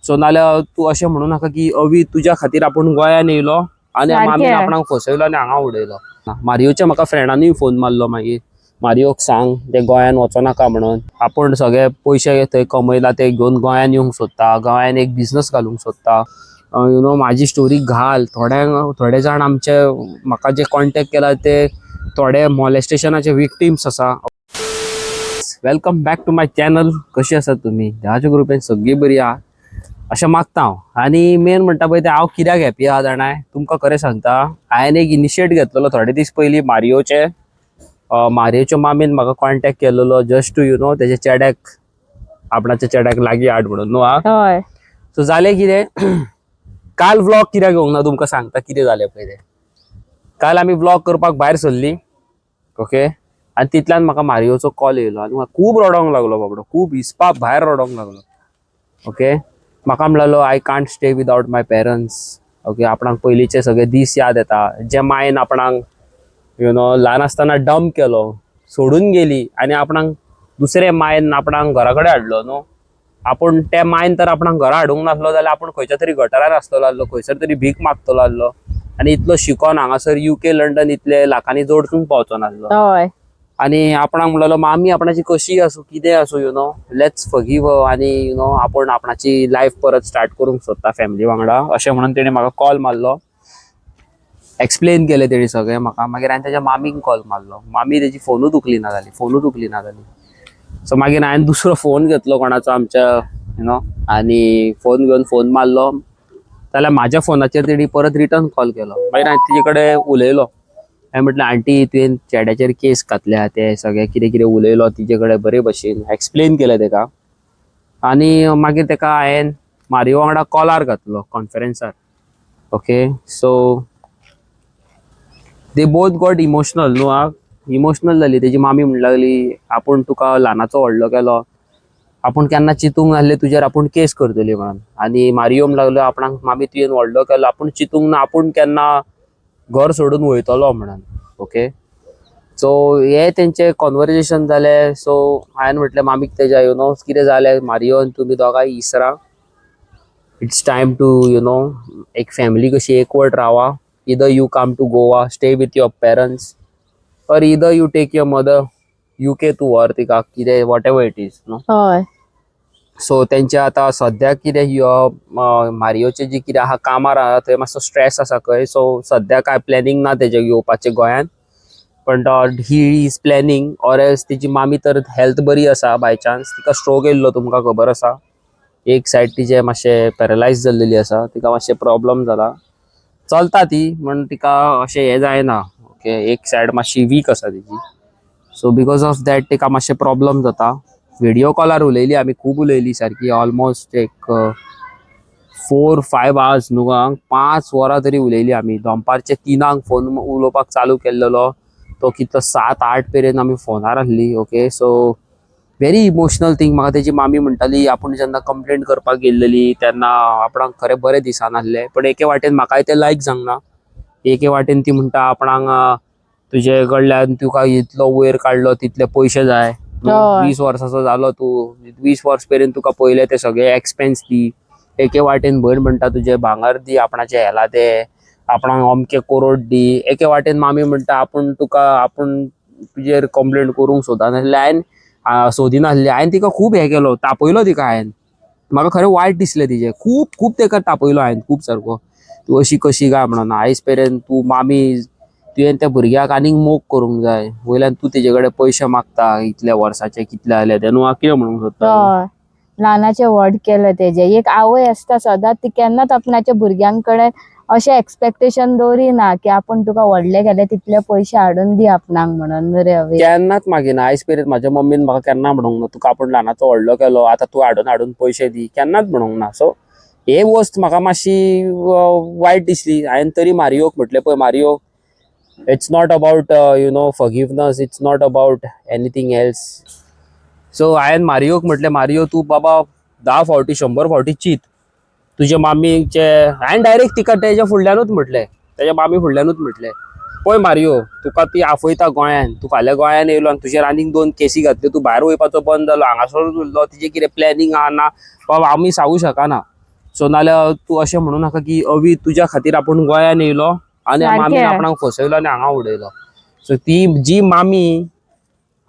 So नाल्यार तूं अशें म्हणू नाका की अवी तुज्या खातीर आपूण गोंयान येयलो आनी सारकें. मामीन आपणाक फसयलो आनी हांगा उडयलो. मारियोच्या म्हाका फ्रेंडानूय फोन मारलो मागीर, मारियोक सांग ते गोंयान वचोनाका म्हणून, आपूण सगळे पयशे थंय कमयला ते घेवन गोंयान येवंक सोदता, गोंयान एक बिजनस घालूंक सोदता. You know म्हाजी स्टोरी घाल. थोड्यांक थोडे जाण आमचे म्हाका जे कॉन्टेक्ट केला ते थोडे मॉलेस्टेशनाचे विक्टीम्स आसा. Welcome back to my channel. कशी आसात तुमी? देवाच्या कृपेन सगळीं बरी आहा अशें मागता हांव. आनी मेन म्हणटा पळय तें हांव कित्याक हॅपी आहा जाणाय? तुमकां खरें सांगता, हांवें एक इनिशिएट घेतलेलो थोडे दीस पयलीं. मारियोचे मारियोच्या मामीन म्हाका कॉन्टेक्ट केलेलो जस्ट टू you know तेच्या चेड्याक, आपणाच्या चेड्याक लागीं हाड म्हणून, न्हू. आं, सो जालें कितें, काल व्लॉग कित्याक येवंक ना तुमकां सांगता कितें जालें पळय तें. काल आमी व्लॉग करपाक भायर सरलीं, ओके, आनी तितल्यान म्हाका मारियोचो कॉल येयलो आनी म्हाका खूब रडोंक लागलो बाबडो, खूब हिसपा भायर रडोंक लागलो. ओके, म्हाका म्हणलो, "I can't stay without my parents." Okay, आपणाक पयलींचे सगळे दीस याद येता, जे मायन आपणाक you know ल्हान आसतना डंप केलो, सोडून गेली आनी आपणाक दुसरे मायन आपणाक घरा कडेन हाडलो, न्हू. आपूण त्या मायन तर आपणाक घरा हाडूंक नासलो जाल्यार आपूण खंयच्या तरी गटारान आसतलो आसलो, खंयसर तरी भीक मागतलो आसलो आनी इतलो शिकोन हांगासर युके, लंडन इतले लाखांनी जोडूंक पावचो नासलो. आनी आपणाक म्हणलेलो मामी आपणाची कशी आसूं, कितें आसूं, let's forgive आनी you know आपूण आपणाची लायफ परत स्टार्ट करूंक सोदता फॅमिली वांगडा, अशें म्हणून तेणें म्हाका कॉल मारलो. एक्सप्लेन केलें तेणी सगळें म्हाका. मागीर हांवें तेज्या मामीक कॉल मारलो. मामी तेजी फोनूच उखलिना जाली, फोनूच उखलिना जाली. सो मागीर हांवें दुसरो फोन घेतलो कोणाचो आमच्या you know आनी फोन घेवन फोन मारलो जाल्यार म्हाज्या फोनाचेर तेणी परत रिटर्न कॉल केलो. मागीर हांवें तिजे कडेन उलयलो. हांवें म्हटलें, "आंटी, तुवें चेड्याचेर केस घातल्या," ते सगळें कितें कितें उलयलो तिजे कडेन, बरे भशेन एक्सप्लेन केलें तेका. आनी मागीर तेका हांवें मारियो वांगडा कॉलार घातलो, कॉन्फरन्सार. Okay, so they both got emotional, न्हू. आं, इमोशनल जाली. तेजी मामी म्हणूंक लागली, आपूण तुका ल्हानाचो व्हडलो केलो, आपूण केन्ना चिंतूंक नासलें तुजेर आपूण केस करतली म्हणून. आनी मारियो म्हणूंक लागलो, आपणाक मामी तुवें व्हडलो केलो, आपूण चिंतूंक ना आपूण केन्ना घर सोडून वयतलो म्हणून. ओके, सो हे तेंचे कॉन्वर्जेशन जालें. सो हांवें म्हटलें मामीक तेज्या, you know कितें जालें, मारियो आनी तुमी दोगांय इसरा, it's time to एक फॅमिली कशी एकवट रावा. Either you come to Goa, stay with your parents, or either you take your mother UK, तूं व्हर तिका, कितें, what ever it is, न्हू. सो तेंचे आतां सद्याक कितें मारियोचे जी कितें आहा, कामार आहा, थंय मातसो स्ट्रेस आसा खंय. सो सद्याक कांय प्लॅनिंग ना तेजें येवपाचें गोंयांत, पण he is planning. Or else तिची मामी तर हेल्थ बरी आसा बाय चान्स. तिका स्ट्रोक येयल्लो, तुमकां खबर आसा. एक सायड तिचे मातशें पॅरलायज जाल्लेली आसा. तिका मातशें प्रॉब्लम जाला. चलता ती, म्हण तिका अशें हें जायना. ओके, एक सायड मातशी वीक आसा तिची. सो because of that तिका मातशें प्रॉब्लम जाता. व्हिडिओ कॉलार उलयली आमी, खूब उलयली सारकी, ऑलमोस्ट एक 4-5 आवर्स न्हू, 5 वरां तरी उलयली आमी. दनपारचे 3ांक फोन उलोवपाक चालू केल्लेलो तो कितलो 7-8 मेरेन आमी फोनार आसली. Okay, so very emotional thing. म्हाका तेजी मामी म्हणटाली, आपूण जेन्ना कंप्लेंट करपाक गेल्लेली तेन्ना आपणाक खरें बरें दिसनासलें, पण एके वाटेन म्हाकाय तें लायक जावंक ना. एके वाटेन ती म्हणटा, आपणाक तुजे कडल्यान तुका इतलो वयर काडलो, तितले पयशे जाय. 20 वर्साचो जालो तूं, 20 वर्स मेरेन तुका पयले ते सगळे एक्सपेन्स दी. एके वाटेन भयण म्हणटा, तुजें भांगर दी, आपणाचें हेला ते आपणाक अमके करोड दी. एके वाटेन मामी म्हणटा, आपूण तुका आपूण तुजेर कंप्लेंट करूंक सोदनासलें हांवें, सोदिनासली. हांवें तिका खूब हें केलो, तापयलो तिका हांवें. म्हाका खरें वायट दिसलें तिजें. खूब खूब तेका तापयलो हांवें, खूब सारको, तूं अशी कशी काय म्हणून. आयज मेरेन तूं मामी, तुवें त्या भुरग्याक आनीक मोग करूंक जाय, वयल्यान तूं तेजे कडेन पयशे मागता इतल्या वर्साचे, कितले जाले ते, न्हू. कितें म्हणूंक सोदता तूं? हय, ल्हानाचें व्हड केलें तेजें. एक आवय आसता सदांच, ती केन्नाच आपणाच्या भुरग्यांकडेन अशें एक्सपेक्टेशन दवरिना की आपूण तुका व्हडलें केलें, तितले पयशे हाडून दी आपणाक म्हणून. रे अवे. केन्नाच मागिना. आयज मेरेन म्हाज्या मम्मीन म्हाका केन्ना म्हणूंक ना, तुका आपूण ल्हानाचो व्हडलो केलो, आतां तूं हाडून हाडून पयशे दी. केन्नाच म्हणूंक ना. सो हे वस्त म्हाका मातशी वायट दिसली. हांवें तरी मारियोक म्हटलें, पळय Mario, it's not about forgiveness, it's not about anything else. So हांवें मारियोक म्हटलें, मारियो, तूं बाबा 10 फावटी, 100 फावटी चीत तुज्या मामीचे. हांवें डायरेक्ट तिका तेज्या फुडल्यानूच म्हटलें, तेज्या मामी फुडल्यानूच म्हटलें, पळय मारियो, तुका ती आफयता गोंयान. तूं फाल्यां गोंयान येयलो आनी तुजेर आनीक दोन केसी घातल्यो, तूं भायर वयपाचो बंद जालो, हांगासरूच उरलो, तिजें कितें प्लॅनिंग आहा ना बाबा, आमी सांगू शकना. सो नाल्यार तूं अशें म्हणू नाका की अवी तुज्या खातीर आपूण गोंयान येयलो आनी सारकें. मामीन आपणाक फसयलो आनी हांगा उडयलो. सो ती जी मामी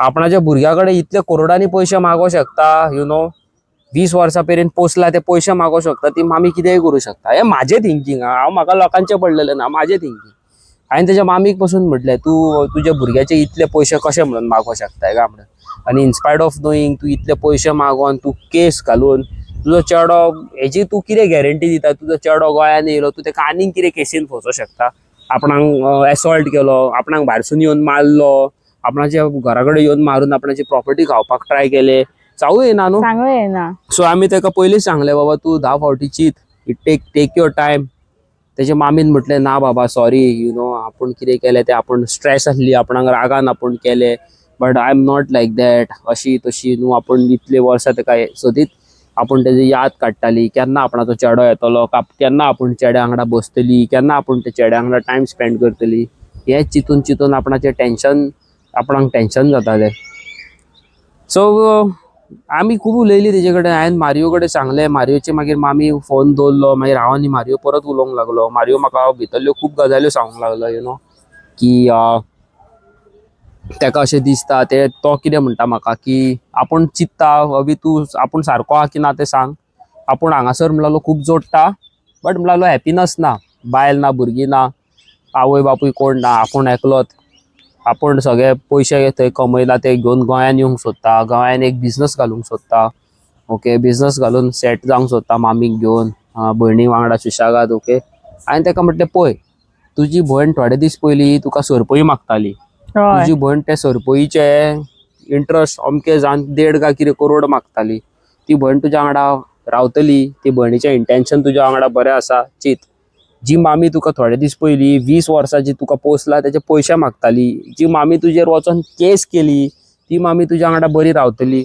आपणाच्या भुरग्या कडेन इतले करोडांनी पयशे मागो शकता, you know, 20 वर्सां मेरेन पोसला ते पयशे मागो शकता, ती मामी कितेंय करूं शकता. हें म्हाजें थिंकींग. हांव म्हाका लोकांचें पडलेलें ना, म्हाजें थिंकींग. हांवें तेज्या मामीक पसून म्हटलें, तूं तुज्या भुरग्याचे इतले पयशे कशे म्हणून मागो शकताय काय म्हणून, आनी इनस्पायट ऑफ नोईंग तूं इतले पयशे मागोन तूं केस घालून तुजो चेडो, हेजी तूं कितें गॅरंटी दिता? तुजो चेडो गोंयान येयलो, तूं तेका आनीक कितें केसीन फसोवंक शकता. आपणाक एसॉल्ट केलो, आपणाक भायरसून येवन मारलो, आपणाच्या घरा कडेन येवन मारून आपणाची प्रॉपर्टी खावपाक ट्राय केले, सांगू येना न्हू. सांगू येना. सो आमी ताका पयलींच सांगलें, बाबा तूं 10 फावटी चीत, टेक your time. तेजे मामीन म्हटलें, ना बाबा, सॉरी, you know, आपूण कितें केलें तें आपूण स्ट्रेस आसली, आपणाक रागान आपूण केलें, but I am not like that, अशी तशी न्हू. आपूण इतले वर्सां ताका सदींच आपूण तेजी याद काडटाली, केन्ना आपणाचो चेडो येतलो, केन्ना आपूण चेड्या वांगडा बसतली, केन्ना आपूण त्या चेड्या वांगडा टायम स्पेंड करतली. हें चिंतून चिंतून आपणाचें टेंशन, आपणाक टेंशन जातालें. सो आमी खूब उलयली तेजे कडेन. हांवें मारियो कडेन सांगलें, मारियोचे मागीर मामी फोन दवरलो. मागीर हांव आनी मारियो परत उलोवंक लागलो. मारियो म्हाका भितरल्यो खूब गजाल्यो सांगूंक लागलो, you know, की ताका अशें दिसता ते. तो कितें म्हणटा म्हाका की आपूण चिंत्ता, अभी तूं आपूण सारको आहा की ना तें सांग. आपूण हांगासर म्हणलो खूब जोडटा, बट म्हणलो हॅपिनस ना, बायल ना, भुरगीं ना, आवय बापूय कोण ना, आपूण एकलोच. आपूण सगळे पयशे थंय कमयला ते घेवन गोंयान येवंक सोदता, गोंयान एक बिजनस घालूंक सोदता. ओके, बिजनस घालून सेट जावंक सोदता मामीक घेवन, भयणी वांगडा सुशेगाद. ओके, हांवें ताका म्हटलें, पळय, तुजी भयण थोडे दीस पयलीं तुका सरपळी मागताली. तुजी भयण ते सरपळीचे इंट्रस्ट अमके जावन 1.5 काय कितें करोड मागताली. ती भयण तुज्या वांगडा रावतली? ती भयणीचें इंटेंशन तुज्या वांगडा बरें आसा? चीत, जी मामी तुका थोडे दीस पयलीं 20 वर्सां जी तुका पोसला तेजे पयशे मागताली, जी मामी तुजेर वचोन केस केली, ती मामी तुज्या वांगडा बरी रावतली?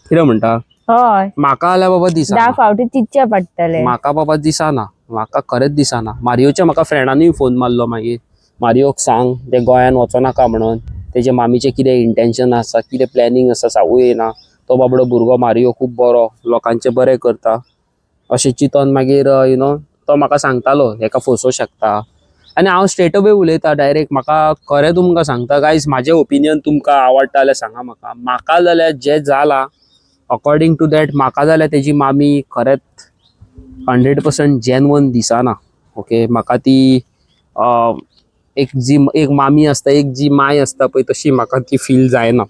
कितें म्हणटा? हय. म्हाका जाल्यार बाबा 10 दिसना. फावटी चिंतचें पडटलें. म्हाका बाबा दिसना, म्हाका खरेंच दिसना. मारियोच्या म्हाका फ्रेंडानूय फोन मारलो मागीर, मारियोक सांग ते गोंयान वचोनाका म्हणून, तेजे मामीचें कितें इंटेंशन आसा, कितें प्लॅनिंग आसा सांगू येना. तो बाबडो भुरगो मारियो खूब बरो, लोकांचें बरें करता. अशें चिंतोन मागीर you know तो म्हाका सांगतालो हेका फसोवंक शकता. आनी हांव स्ट्रेट अवे उलयता डायरेक्ट. म्हाका खरें तुमकां सांगता गायज, म्हाजें ओपिनियन तुमकां आवडटा जाल्यार सांगा म्हाका. म्हाका जाल्यार जें जालां अकॉर्डिंग टू that, म्हाका जाल्यार तेजी मामी खरेंच 100% जेन्युइन दिसना. ओके, म्हाका ती एक जी एक मामी आसता, एक जी माय आसता पळय, तशी म्हाका ती फील जायना.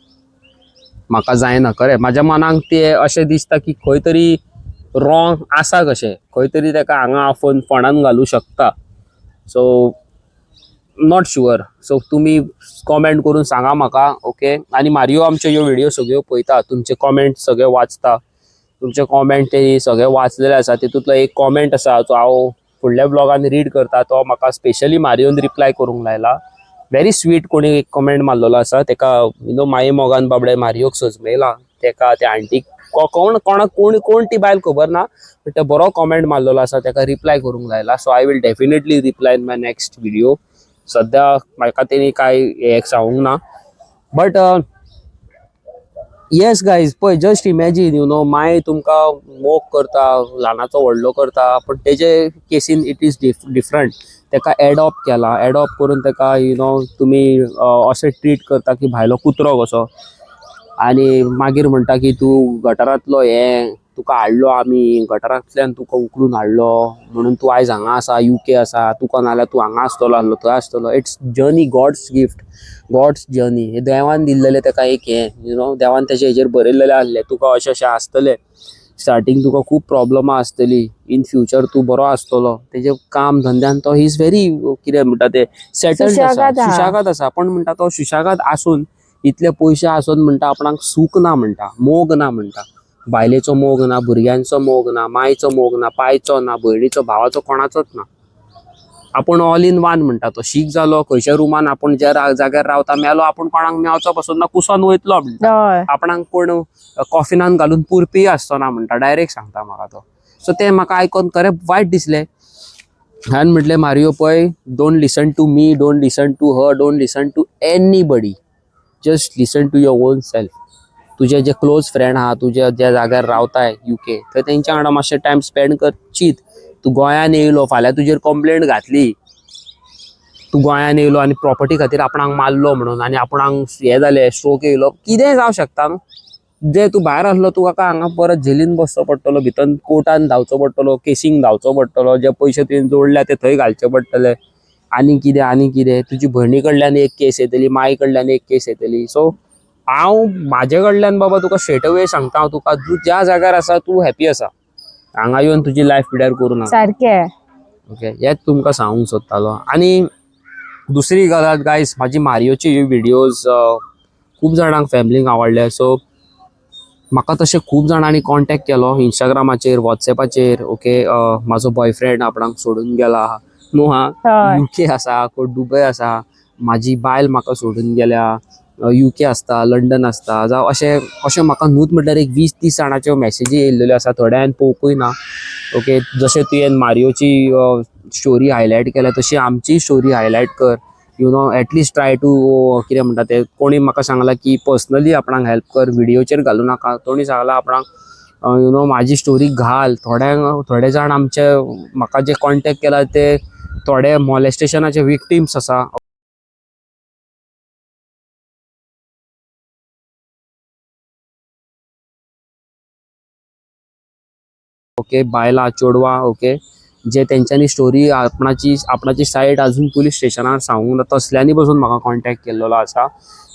म्हाका जायना खरें. म्हाज्या मनाक तें अशें दिसता की खंय तरी रॉंग आसा कशें, खंय तरी ताका हांगा आफोवन फोंडान घालूं शकता. So not sure. सो तुमी कॉमेंट करून सांगा म्हाका. ओके, आनी मारियो आमच्यो ह्यो व्हिडियो सगळ्यो पळयता, तुमचे कॉमेंट सगळे वाचता. तुमचे कॉमेंट ते सगळे वाचलेले आसा. तितूंतलो एक कॉमेंट आसा जो हांव फुडल्या ब्लॉगान रीड करता. तो म्हाका स्पेशली मारियोन रिप्लाय करूंक लायला. व्हेरी स्वीट कोणी एक कॉमेंट मारलेलो आसा तेका. You know, माये मोगान बाबडे मारियोक सजमयला तेका, त्या आंटीक. कोण कोणाक कोण कोण ती बायल खबर ना, बट ते बरो कॉमेंट मारलेलो आसा, तेका रिप्लाय करूंक लायला. So I will definitely reply in my next video. सद्या म्हाका तेणी कांय हें सांगूंक ना, बट येस गायज, पळय, just imagine, you know, my तुमकां मोग करता, ल्हानाचो व्हडलो करता, पण तेजे केसीन it is different. तेका एडॉप्ट केला, एडॉप्ट करून तेका you know तुमी अशें ट्रीट करता की भायलो कुत्रो कसो, आनी मागीर म्हणटा की तूं गटारांतलो, हें तुका हाडलो आमी, गटारांतल्यान तुका उखलून हाडलो म्हणून तूं आयज हांगा आसा, युके आसा. तुका नाल्यार तूं हांगा आसतलो आसलो, थंय आसतलो. It's journey, God's gift, God's journey. हें देवान दिल्लेलें तेका एक हें, you know, देवान तेजे हेजेर बरयल्लेलें आसलें, तुका अशें अशें आसतलें. स्टार्टींग तुका खूब प्रॉब्लमां आसतली, इन फ्युचर तूं बरो आसतलो. तेजे काम धंद्यान तो he is very, कितें म्हणटा ते, सेटल्ड आसा. सुशेगाद आहा. सुशेगाद आसा. पण म्हणटा तो सुशेगाद आसून, इतले पयशे आसून म्हणटा आपणाक सूख ना म्हणटा, मोग ना म्हणटा, बायलेचो मोग ना, भुरग्यांचो मोग ना, मायचो मोग ना, पायचो ना, भयणीचो, भावाचो, कोणाचोच ना. आपूण ऑल इन वन म्हणटा. तो शीक जालो, खंयच्या रुमान आपूण ज्या जाग्यार रावता, मेलो आपूण कोणाक मेवचो पसून ना, कुसोन वयतलो म्हणटा. आपणाक कोण कॉफिनान घालून पुरपीय आसचो ना म्हणटा. डायरेक्ट सांगता म्हाका तो. सो तें म्हाका आयकोन खरें वायट दिसलें. हांवें म्हटलें, मारियो, पळय, don't listen to me, don't listen to her, don't listen to anybody, just listen to your own self. तुजे जे क्लोज फ्रेंड आहा, तुजे ज्या जाग्यार रावताय युके, थंय तेंच्या वांगडा मातशें टायम स्पेंड कर. चीत, तूं गोंयान येयलो, फाल्यां तुजेर कंप्लेंट घातली, तूं गोंयान येयलो आनी प्रॉपर्टी खातीर आपणाक मारलो म्हणून आनी आपणाक हें जालें, स्ट्रोक येयलो, कितेंय जावं शकता न्हू. जे तूं भायर आसलो, तुका काय हांगा परत जेलीन बसचो पडटलो, भितर कोर्टान धांवचो पडटलो, केसींक धांवचो पडटलो, जे पयशे तुवें जोडल्या ते थंय घालचे पडटले आनी कितें आनी कितें. तुजी भयणी कडल्यान एक केस येतली, माय कडल्यान एक केस येतली. सो हांव म्हाजे कडल्यान बाबा तुका स्ट्रेट अवे सांगता, हांव तुका, तूं ज्या जाग्यार आसा तूं हॅपी आसा. हांगा येवन तुजी लायफ पिड्यार करूं नाका. सारकें. ओके, हेच तुमकां सांगूंक सोदतालो. आनी दुसरी गजाल गायज, म्हाजी मारियोची ही विडियोज खूब जाणांक फॅमिलींक आवडले. सो म्हाका तशें खूब जाणांनी कॉन्टेक्ट केलो इंस्टाग्रामाचेर, वॉट्सॅपाचेर. ओके, म्हाजो बॉयफ्रेंड आपणाक सोडून गेला न्हू हा, युके आसा, कोण दुबय आसा, म्हाजी बायल म्हाका सोडून गेल्या, युके आसता, लंडन आसता, जावं अशें अशें म्हाका न्हूत म्हटल्यार एक 20-30 जाणाच्यो मॅसेजी येयल्ल्यो आसा. थोडे हांवें पळोवंकूय ना. ओके, जशें तुवें मारियोची स्टोरी हायलायट केल्या, तशी आमचीय स्टोरी हायलायट कर, at least try to कितें म्हणटा तें. कोणी म्हाका सांगलां की पर्सनली आपणाक हेल्प कर, व्हिडियोचेर घालूं नाका. कोणी सांगलां आपणाक you know म्हाजी स्टोरी घाल. थोड्यांक, थोडे जाण आमचे म्हाका जे कॉन्टेक्ट केला ते थोडे मॉलेस्टेशनाचे विक्टिम्स आसा. ओके, बायलां, चेडवां, ओके, जे तेंच्यांनी स्टोरी आपणाची आपणाची सायड अजून पुलीस स्टेशनार सांगूंक ना, तसल्यांनी पसून म्हाका कॉन्टेक्ट केल्लो आसा.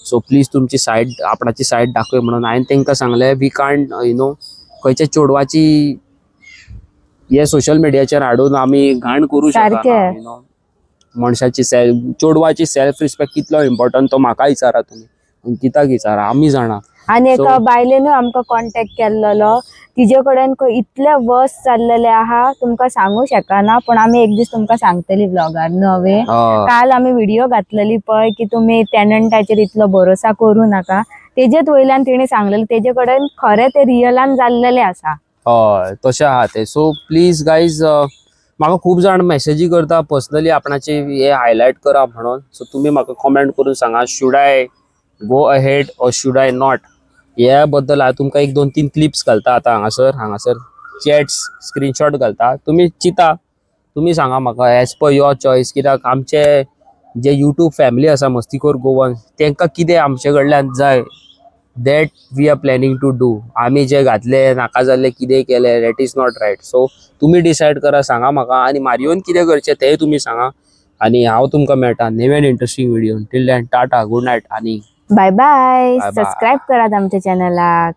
सो प्लीज तुमची सायड, आपणाची सायड दाखय म्हणून. हांवें तांकां सांगलें, we can't you know खंयच्या चेडवाची हे सोशल मिडियाचेर हाडून आमी घाण करूं शकना. सारकें. You know मनशाची सेल्फ, चेडवाची सेल्फ रिस्पेक्ट कितलो इम्पोर्टंट तो म्हाका विचारा तुमी, अंकिताक विचारा, आमी जाणा. आनी एका बायलेनूय आमकां कॉन्टेक्ट केल्लोलो, तिजे कडेन इतले वर्स जाल्लेले आहा, तुमकां सांगू शकना, पूण आमी एक दीस तुमकां सांगतली ब्लॉगार नवे. काल आमी व्हिडिओ घातलेली पळय की तुमी टेनंटाचेर इतलो भरोसा करूं नाका, तेजेच वयल्यान तिणें सांगलेलें, तेजे कडेन खरें ते रियलान जाल्लेलें आसा. हय, तशें आहा तें. सो प्लीज गायज, म्हाका खूब जाण मॅसेजी करता पर्सनली आपणाचे हे हायलायट करा म्हणून. सो तुमी म्हाका कॉमेंट करून सांगा, should I go ahead or should I not. ह्या बद्दल हांव तुमकां एक दोन तीन क्लिप्स घालता आतां हांगासर, हांगासर चॅट्स स्क्रीनशॉट घालता. तुमी चिंता, तुमी सांगा म्हाका एज पर your choice, कित्याक आमचे जे युट्यूब फॅमिली आसा मस्तीखोर गोवन, तांकां कितें आमचे कडल्यान जाय, that we are planning to do. आमी जे घातले नाका जाल्ले कितें केलें, that is not right. So तुमी डिसायड करा, सांगा म्हाका आनी मारियोन कितें करचें तेंय तुमी सांगा आनी हांव तुमकां मेळटा नव्यान interesting video. Till then, tata, good night आनी बाय बाय. Bye bye. Subscribe करात आमच्या चॅनलाक.